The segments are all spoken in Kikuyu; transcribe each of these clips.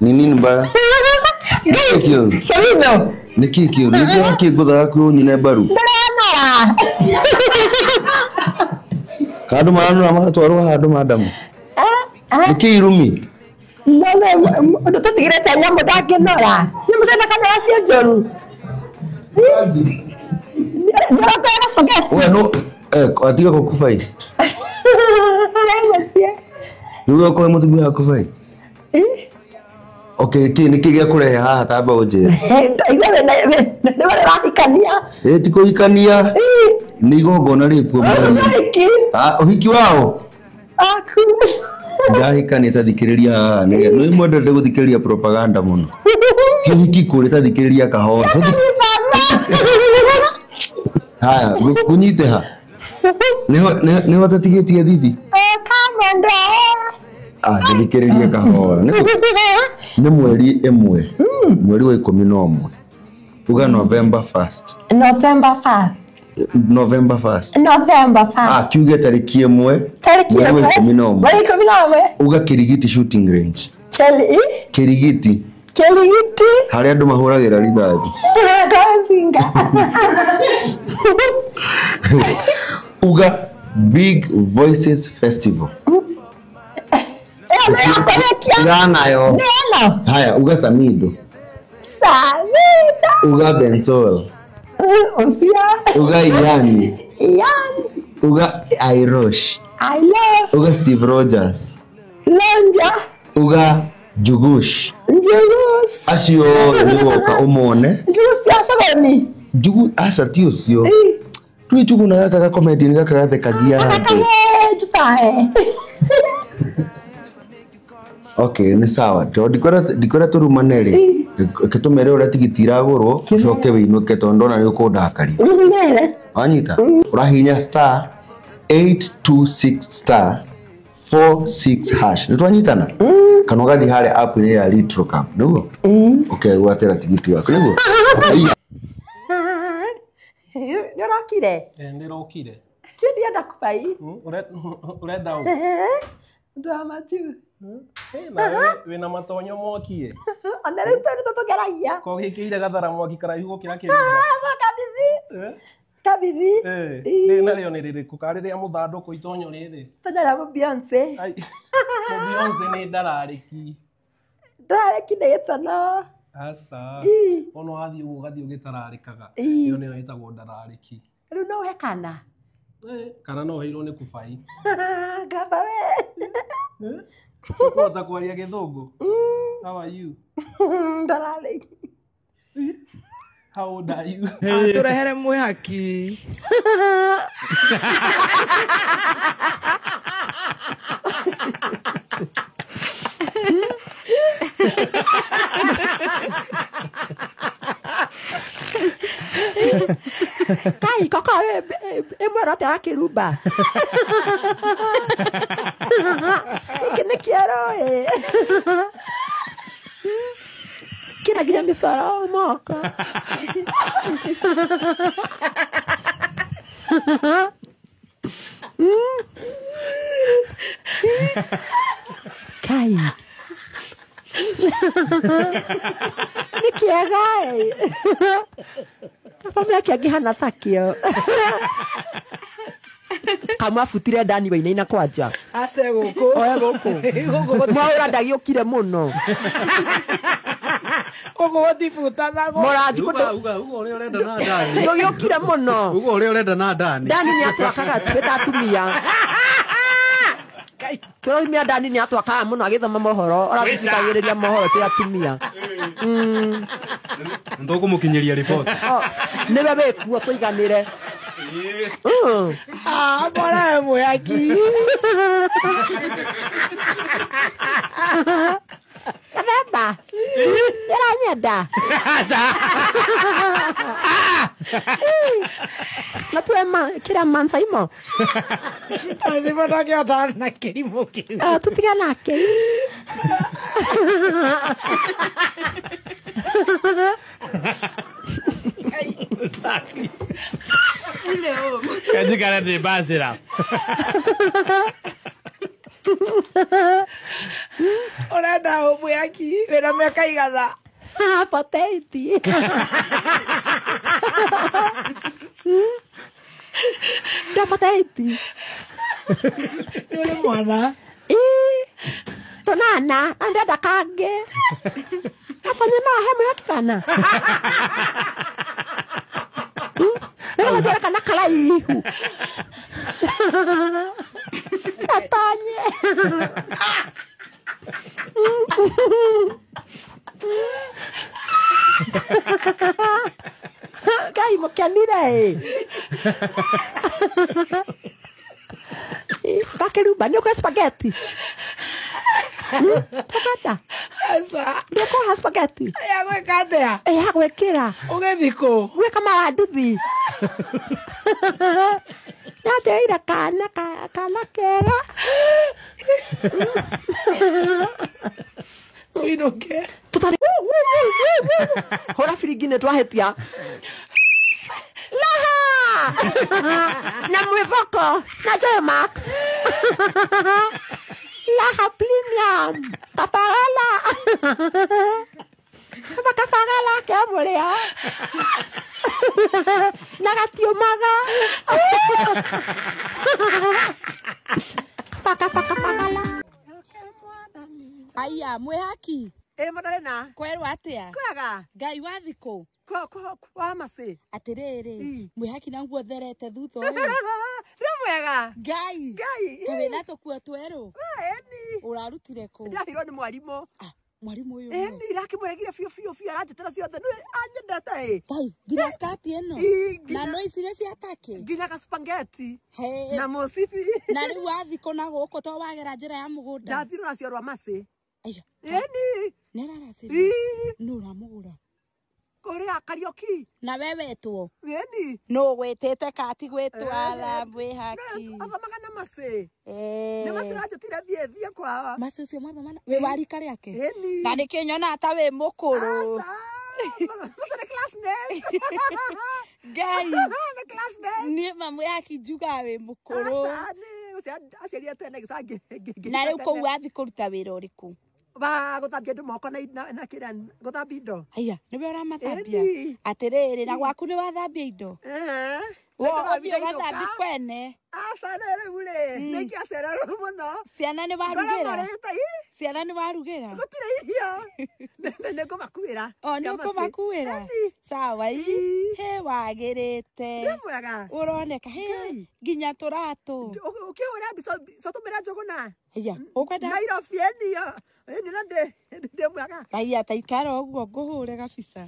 Ni nini mbaya? Sabino. Nĩ kĩĩ kĩũru? Nĩ kĩĩ kĩngũthaga kwĩ mbaru? Ndĩranora. Kana andũ maranora magatwarwo handũ madamu? Nĩ kĩĩ irumi? Ũndũ tũtigĩrĩte nyamũ ndangĩnora. Nyamũ cia thakame cio njũru. Nĩũrakora spaghetti. We no atiga gũkubai. Rĩu ũkorwo mũtumia waku bai. Okay, kĩ nĩ kĩ gĩa kũrehe haha tamba ũnjĩre? Nĩwe ũrahikania. Ĩ ti kũhikania. Nĩ igongona rĩkuo. Ũhiki. Ũhiki wao? Aku. Ndahikania ta thikĩrĩria haha. Nĩ mwendete gũthikĩrĩria propaganda mũno. Ti ũhiki kũrĩ ta thikĩrĩria kahora. Haya, ngũnyite ha? Nĩho ũtatigĩtie thithi? Ndĩthikĩrĩrie kahora. Nĩ mweri ĩmwe. Mweri wa 11. Uga November 1st. November 1st. November 1st. November 1st. Kiuge tarĩki ĩmwe. Tarĩki mweri wa ĩmwe. 11. Mweri 11. Uga Kirigiti shooting range. Kirigiti. Kirigiti. Harĩa andũ mahũragĩra rithathi. Kazinga. Uga Big Voices Festival. Nayo. Haya, uga Samido. Samido. Uga Bensol. Osia. Uga Ian. Ian. Uga Airosh. I Uga Steve Rogers. Lonja. Uga Jugush. Jugush. Acio nĩwoka ũmone. Jugush ya sokoni. Jugu aca ti ũcio. Tui Jugu na gaka ga comedy gaka gathekagia andũ. Okay, nĩ sawa. Tondũ ndikwenda tũrumane rĩ, reke tũmere ũrĩa tigiti iragũrwo, ũcoke wĩinũke tondũ ndona nĩ ũkũndakaria. Wanyita? Ũrahihinya star 826 star 46 hash. Nĩ twanyitana? Kana ũgathiĩ harĩa app-inĩ ya Litro Cup, nĩguo? Ũkegwatĩra tigiti waku, nĩguo? Nĩ ũrokire? Nĩrokire. Kĩ ndienda kubai? Ũrenda ũ? Ũndũ wa majuu. Wĩna matonyo mwaki ĩ. Ona rĩu tondũ tũtũgeragia. Ko gĩkĩire gathara mwaki karaihu gũkĩra kĩrimba. Kabithi. Kabithi. Rĩrĩ narĩo nĩ rĩrĩkũ? Ka rĩrĩa mũthandũkũ itonyo rĩrĩ? Itonyo rĩa Beyonce. Beyonce nĩ ndararĩki. Ndararĩki nĩ gĩtono. Aca. Ona wathiĩ ũguo ũgathiĩ ũgĩtararĩkaga. Ĩyo nĩyo ĩtagwo ndararĩki. Rĩu no ũhe kana? Kana no ũheirwo nĩ kubai. Ngamba we. Ũkũhota kwaria gĩthũngũ? How are you? Ndararĩki. How old are you? Tũrehere mwĩhaki. Kai koko ĩmwero atĩa wa kĩrumba? Gĩkĩ nĩ kĩerũ ĩ. Kĩna nginya mĩcoro moko. Kai. Nĩ kĩega ĩ. Baba yake angĩhana takĩo. Kamwabutire ndani wainaina kwanja. Ace gũkũ. Oya gũkũ. Mwaũra ndagĩũkire mũno. Gũkũ gũtibutanagwo. Mũranji Uga ũrĩa ũrenda na ndani. Ndũgĩũkire mũno. Uga ũrĩa ũrenda na ndani. Ndani nĩ atwakaga twĩ ta atumia. Tũraumia ndani nĩ atwakaga mũno agĩthoma mohoro. Ũratũthikagĩrĩria mohoro twĩ atumia. Ndũkũmũkinyĩria riboti. Nĩwe wĩkuo tũiganĩre. Mbona we mwĩhaki. Kabemba. Nĩũranyenda? Na tuwe kĩrĩa mansaimo. Thimo ndangĩhotana na kĩrimũ kĩu. Tũtige nake. Kanjikara ndĩ mbacĩra. Ũrenda ũ mwĩhaki wĩna mĩaka igana? 48. Nda 48. Nĩ ũrĩ mwana? Ii. Tonana, andenda kangĩ. Afanye no he mwĩhaki kana. Nĩgũtwara kana karaihu. Atonye. Ngai mũkenire ĩ. Gakĩrumba nĩ ũkũrĩa spaghetti? Tũkwenda? Aca. Ndũkũha spaghetti? Ya gwĩka atĩa? Ya gwĩkĩra. Ũgĩthiĩ kũ? Gwĩka maranduthi. Nyanjĩrĩire kana kana kega. Ũinũke. Tũtarĩ hũra biringi nĩ twahĩtia. Laha! Na mwĩvoko na Joy Max. Laha Premium. Kafarala. Kaba kafarala ke mũrĩo. Na gatiũmaga. Kaba kafarala. Aya, mwĩhaki. Ĩ Magdalena. Kwerwo atĩa? Kwega. Ngai wathi kũ? Kwa macĩ. Atĩrĩrĩ, mwĩhaki na nguo therete thutha ũyũ. Nĩ mwega. Ngai. Ngai. Ta wĩna tũkuo twerũ. Ĩni. Ũrarutire kũ? Ndĩraheirwo nĩ mwarimũ. Mwarimũ ũyũ. Ĩni, irakĩmũregire biũ biũ biũ aranjĩtĩra ciothe. Nĩ anyendete ĩ. Ngai, nginya skati ĩno. Na no ici nĩ cia take. Nginya ka spaghetti. Na mũcibi. Na rĩu wathi kũ na gũkũ to wagera njĩra ya mũgũnda? Ndathiĩ rũracio rwa macĩ. Aya. Ĩni. Nĩ araracĩria. Nũ ũramũgũra? Kũrĩa Kariũki. Na we wetwo? Ĩni. Nũ gwĩtĩte kati gwĩtwara mwĩhaki? Athomaga na macĩ. Nĩ macĩ anjĩtire thiĩ thiĩ kwao. Macĩ ũcio mwathomana? Wĩ wa rika rĩake? Ĩni. Na nĩkĩo nyonaga ta wĩ mũkũrũ. Aca. Macĩ nĩ classmate. Ngai. Nĩ classmate. Niĩ ma mwĩhaki njugaga wĩ mũkũrũ. Aca, nĩ ũcio aciarire tene gĩcangĩ. Na rĩu kũu wathiĩ kũruta wĩra ũrĩkũ? Wa gũthambia andũ moko na kĩrĩa gũthambia indo. Aya, nĩwe ũramathambia? Atĩrĩrĩ, na gwaku nĩ wathambia indo? Ũthiĩ ũgathambia kwene? Aca, nĩ rĩu rĩ, nĩ ingĩacererwo mũno. Ciana nĩ warugĩra? Ngorwo marĩte, ĩ. Ciana nĩ warugĩra? Gũtirĩ irio. Nĩ ngũmakuĩra. O, nĩ ũkũmakuĩra? Sawa, ĩ. He wagĩrĩte. Nĩ mwega. Ũroneka, he, nginya tũratũ. Ũkĩhũra mbica tũmĩra Njũgũna. Aya, ũkwenda? Nairobi ĩniyo. Ĩni na ndĩ mwega. Aya, ta ikara ũguo ngũhũre gabica.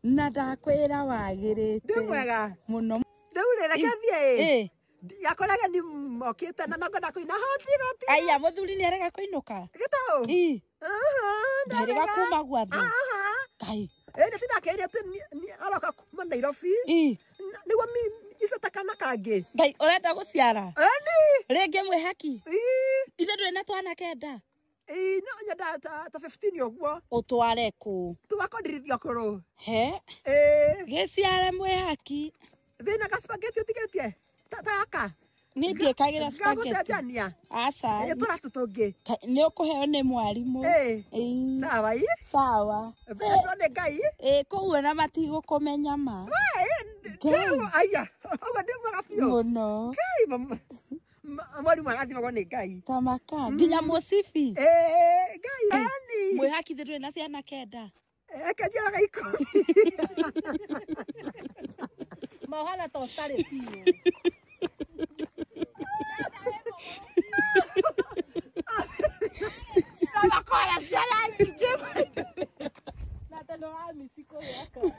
Na ndakwĩra wagĩrĩte. Ndĩ mwega. Mũno. Rĩu rĩ, reke thiĩ ĩ. Yakoraga nĩ mokĩte na nongona kũina hoti hoti. Aya, mũthuri nĩ arega kũinũka? Gĩtaũ? Ĩ. Ndarega kuma gwathu. Ngai. Ĩ, nĩ tindakeire atĩ aroka kuma Nairobi. Ĩ. Nĩguo iceta kana kangĩ. Ngai, ũrenda gũciara? Ĩni. Rĩngĩ mwĩhaki? Ĩ. Ithe ndũrĩ na twana kenda? Ĩ, no nyenda ta 15 ũguo. Ũtware kũ? Tũgakondirithio kũrũ. He? Ĩ. Gĩciare mwĩhaki. Wĩna ka spaghetti ũtigĩtie? Ta gaka? Niĩ ndiĩkagĩra spaghetti. Gagũcenjania? Aca. Ĩ, tũratũ tũngĩ. Nĩ ũkũheo nĩ mwarimũ. Ĩ. Sawa ĩ? Sawa. Ĩno nĩ Ngai. Ĩ, kũu ona matigũkũmenya ma. Ngai. Aya, ũguo ndĩ mwega biũ. Mũno. Ngai, mwarimũ arathimagwo nĩ Ngai. Tamaka. Nginya mũcibi. Ĩ, Ngai. Ĩni. Mwĩhaki thĩ ndũrĩ na ciana kenda. Eke njĩraga 10. Maũhana ta ũtarĩ biũ. Na makora ciana nyingĩ. Na tondũ wa mĩci kũgĩa kana.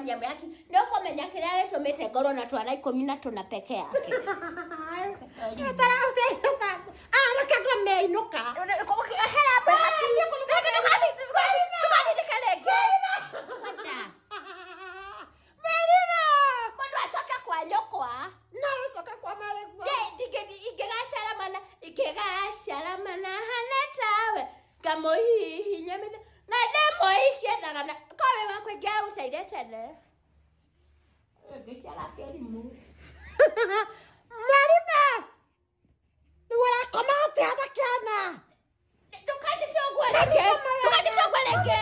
Gũcemania mwĩhaki nĩ ũkũmenya kĩrĩa gĩtũmĩte ngorwo na twana 14 peke yake. Reke ngome inũka. Hera mwĩhaki. Ndũkanindĩke rĩngĩ. Wanda. Merina. Mũndũ acoke kwa nyũkwa. No ũcoke kwa marĩguo. Ingĩgaciara mwana ingĩgaciara mwana hana tawe ngamũhihinya mĩthe na ndĩmũikie thagana kowe wakwa ingĩagũteire tene ngĩciara kĩrimũ. Marina. Nĩ ũrakoma atĩa na kĩana? Ndũkanjĩte ũguo rĩngĩ. Ndũkanjĩte ũguo rĩngĩ.